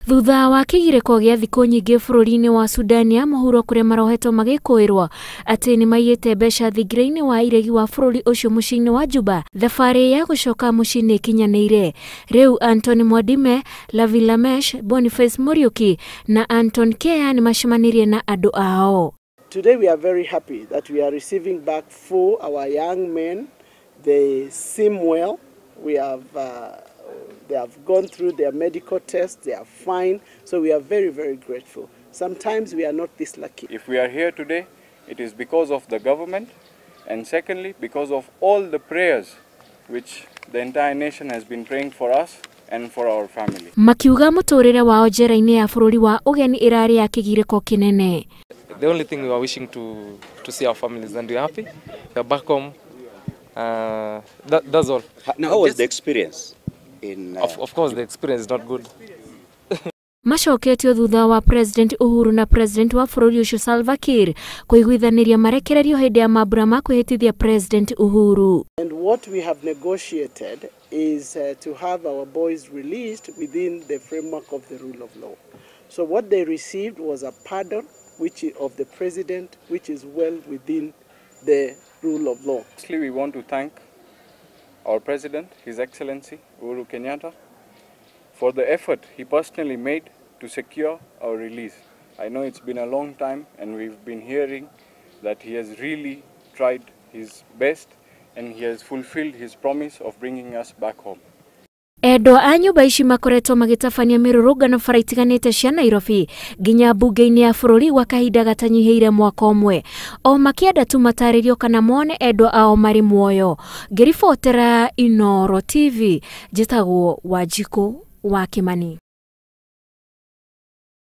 Thutha wa kĩgirĩko gĩa thikũ nyingĩ bũrũri-inĩ wa Sudan ya mũhuro kũrĩa marohetwo magĩkũĩrwo atĩ nĩmaiyĩte mbeca thingira-inĩ wa iregi wa bũrũri ũcio mũciĩ-inĩ wa Juba, thabarĩ ya gũcoka mũciĩ nĩ ĩkinyanĩire. Rĩu Anthony Mwadime, Lavi Lamesh, Boniface Muriuki na Anton Kea nĩmacemanĩrie na andũ ao. Today we are very happy that we are receiving back four our young men. They seem well. They have gone through their medical tests. They are fine. So we are very, very grateful. Sometimes we are not this lucky. If we are here today, it is because of the government, and secondly, because of all the prayers which the entire nation has been praying for us and for our family. Makiuga mũtũrĩre wao njera-inĩ ya bũrũri wa ũgeni ĩrarĩ ya kĩgirĩko kĩnene. The only thing we are wishing to see our families, and we are happy. We are back home. That's all. Now, how was the experience? Of course, the experience is not good. Macoketio thutha wa President Uhuru na President wa bũrũri ũcio Salva Kiir kũiguithanĩria marekererio hĩndĩ ya mambura ma kwĩhĩtithia President Uhuru. And what we have negotiated is to have our boys released within the framework of the rule of law. So what they received was a pardon which of the president, which is well within the rule of law. Firstly, we want to thank our President, His Excellency Uhuru Kenyatta, for the effort he personally made to secure our release. I know it's been a long time and we've been hearing that he has really tried his best and he has fulfilled his promise of bringing us back home. Endwa a nyũmba ici makoretwo magĩtabania mĩrũrũngano bara itiganĩte cia Nairobi nginya mbunge-inĩ ya bũrũri gwa kahinda gatanyihĩire mwaka ũmwe, o makĩenda tu matarĩrio kana mone endwa ao marĩ muoyo. Ngĩribotera Inooro TV, njĩtagwo Wanjikũ wa Kimani.